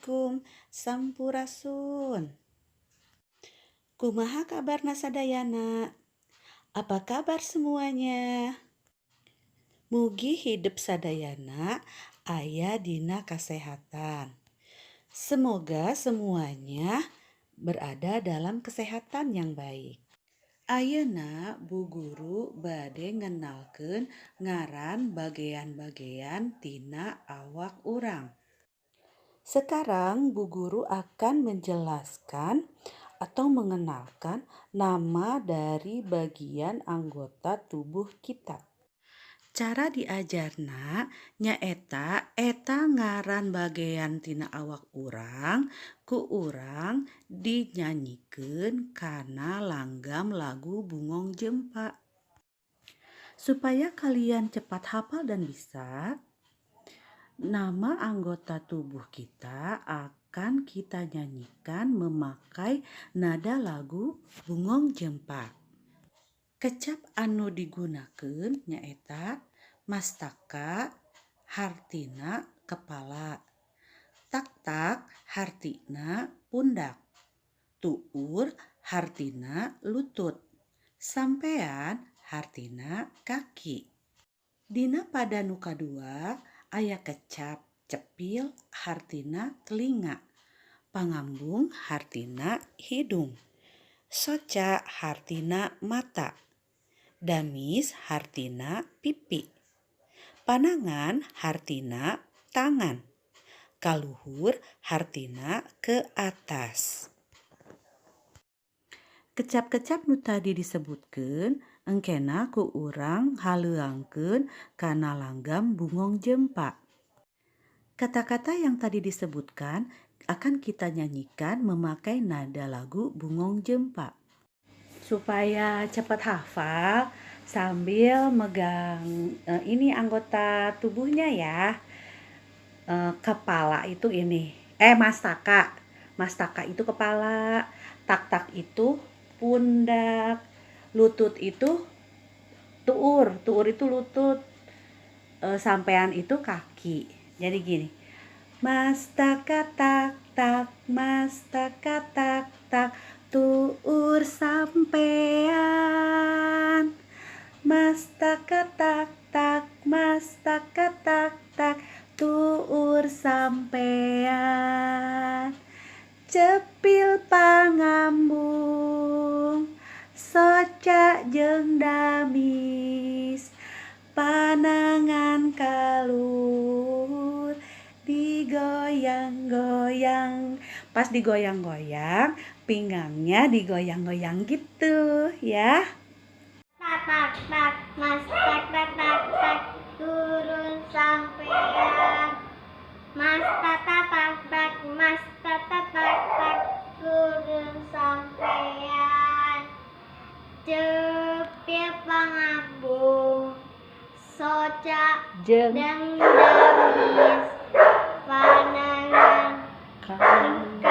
Assalamualaikum, sampurasun. Kumaha kabarna sadayana? Apa kabar semuanya? Mugi hidep sadayana aya dina kasehatan. Semoga semuanya berada dalam kesehatan yang baik. Ayeuna Bu Guru bade ngenalkeun ngaran bagean-bagean tina awak urang. Sekarang Bu Guru akan menjelaskan atau mengenalkan nama dari bagian anggota tubuh kita. Cara diajarna nyaeta eta ngaran bagean tina awak urang ku urang dinyanyikeun kana langgam lagu Bungong Jeumpa. Supaya kalian cepat hafal dan bisa, nama anggota tubuh kita akan kita nyanyikan memakai nada lagu Bungong Jeumpa. Kecap anu digunakeun nyaeta mastaka hartina kepala, tak-tak hartina pundak, tuur hartina lutut, sampean hartina kaki. Dina pada nu kadua aya kecap cepil hartina telinga, pangambung hartina hidung, soca hartina mata, damis hartina pipi, panangan hartina tangan, kaluhur hartina ke atas. Kecap-kecap nu tadi disebutkeun engkena ku urang haleuangkeun kana langgam Bungong Jeumpa. Kata-kata yang tadi disebutkan akan kita nyanyikan memakai nada lagu Bungong Jeumpa. Supaya cepat hafal sambil megang ini anggota tubuhnya ya. Kepala itu ini, mastaka. Mastaka itu kepala, tak-tak itu pundak, lutut itu tuur, tuur itu lutut, sampean itu kaki. Jadi gini, mastaka tak tak, mastaka tak tak, tuur sampean. Mastaka tak tak, mastaka tak tak, tuur sampean. Cepil pangambung, soca jeung damis, panangan kaluhur, digoyang-goyang. Pas digoyang-goyang, pinggangnya digoyang-goyang gitu ya. Tak tak tak, mas tak tak tak tak, turun sampean. Mas tak tak tak tak, mas tak tak tak tak, turun sampean. Cepil pangambung, soca Jeung jeung damis, panangan kaluhur.